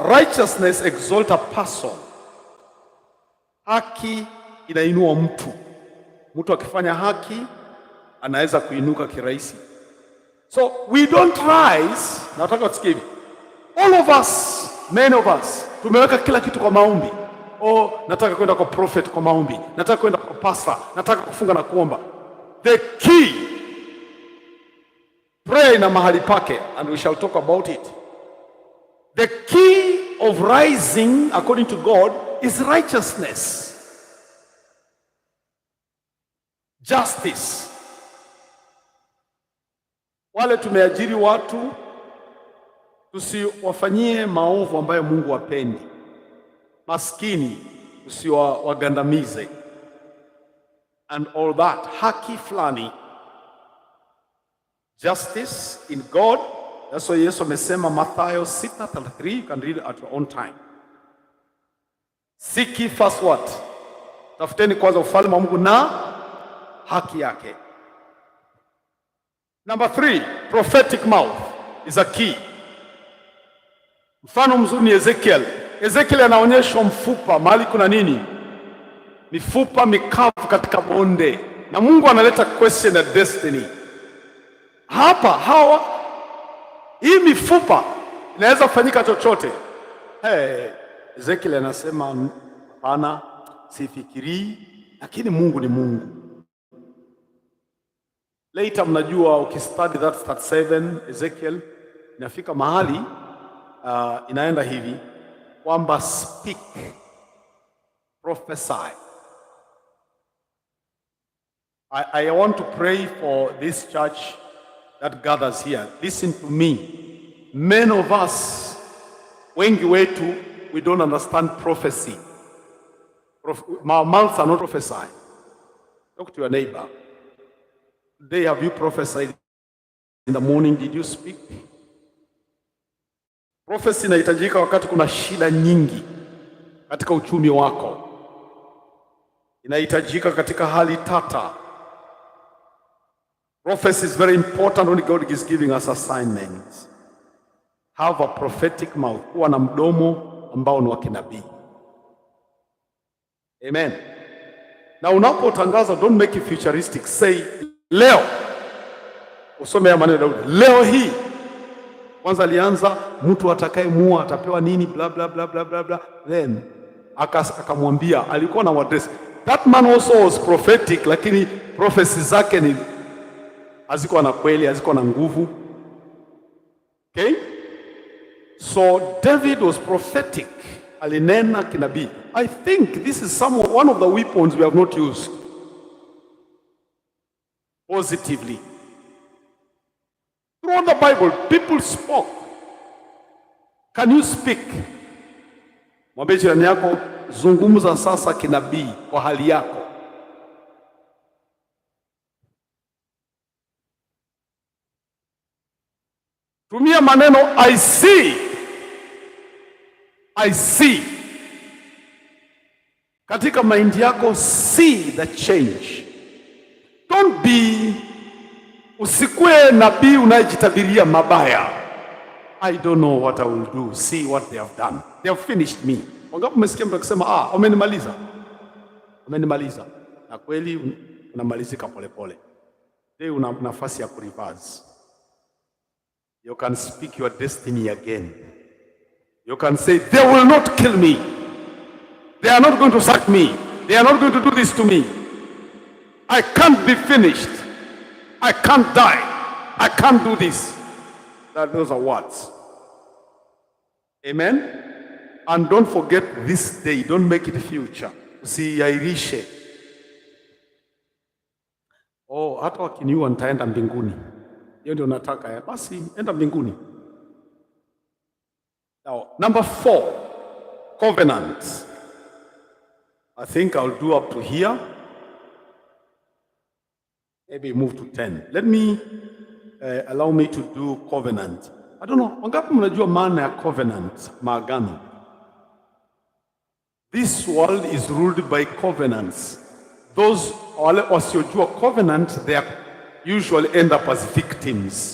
Righteousness exalt a person. Haki inainua mtu. Mtu akifanya haki anaweza kuinuka kirahisi. So we don't rise. Nataka tusikie hivi. All of us, many of us, tumeweka kila kitu kwa maombi. Oh, nataka kwenda kwa prophet kwa maombi, nataka kwenda kwa pastor, nataka kufunga na kuomba. The key prayer ina mahali pake and we shall talk about it. The key of rising according to God is righteousness. Justice. Wale tumeajiri watu tusiwafanyie maovu ambayo Mungu hapendi. Maskini tusiwagandamize and all that. Haki fulani, justice in God. That's why Yesu amesema Mathayo 6:33, you can read it at your own time. Seek ye first what? Tafuteni kwanza ufalme wa Mungu na haki yake. Number three, prophetic mouth is a key. Mfano mzuri ni Ezekiel. Ezekiel anaonyeshwa mfupa mahali kuna nini? Mifupa mikavu katika bonde, na Mungu analeta question ya destiny hapa. Hawa hii mifupa inaweza kufanyika chochote. Hey, Ezekiel anasema hapana, sifikirii, lakini Mungu ni Mungu. Later mnajua ukistudy that 37 Ezekiel inafika mahali inaenda hivi kwamba speak, prophesy. I want to pray for this church that gathers here. Listen to me. Many of us, wengi wetu, we don't understand prophecy. Our mouths are not prophesying. Talk to your neighbor. Today, have you prophesied in the morning? Did you speak? Prophecy inahitajika wakati kuna shida nyingi katika uchumi wako, inahitajika katika hali tata. Prophecy is very important when God is giving us assignments. Have a prophetic mouth, kuwa na mdomo ambao ni wa kinabii. Amen. Na unapotangaza, don't make it futuristic. Say leo, usome ya maneno Daudi, leo hii. Kwanza alianza mtu atakayemua atapewa nini, bla bla bla bla bla bla, then akamwambia, alikuwa na address. That man also was prophetic, lakini prophecy zake ni hazikuwa na kweli, hazikuwa na nguvu. Okay? So David was prophetic, alinena kinabii. I think this is one of the weapons we have not used positively. Throughout the Bible, people spoke. Can you speak? Mwambie jirani yako, zungumza sasa kinabii kwa hali yako. Tumia maneno I see. I see. Katika mind yako see the change. Don't be, usikue nabii unayejitabiria mabaya. I don't know what I will do. See what they have done. They have finished me. Wangapi umesikia mtu akisema ah, wamenimaliza. Wamenimaliza. Na kweli unamalizika polepole. Leo una nafasi ya kureverse. You can speak your destiny again. You can say, they will not kill me. They are not going to sack me. They are not going to do this to me. I can't be finished. I can't die. I can't do this. Those are words. Amen. And don't forget this day. Don't make it future. Usiairishe. Oh, hata wakiniua nitaenda mbinguni. Hiyo ndio nataka ya. Basi enda mbinguni. Now, number 4, covenants. I think I'll do up to here. Maybe move to 10. Let me allow me to do covenant. I don't know, wangapi mnajua maana ya covenant, maagano? This world is ruled by covenants. Those wale wasiojua covenant, they are usually end up as victims.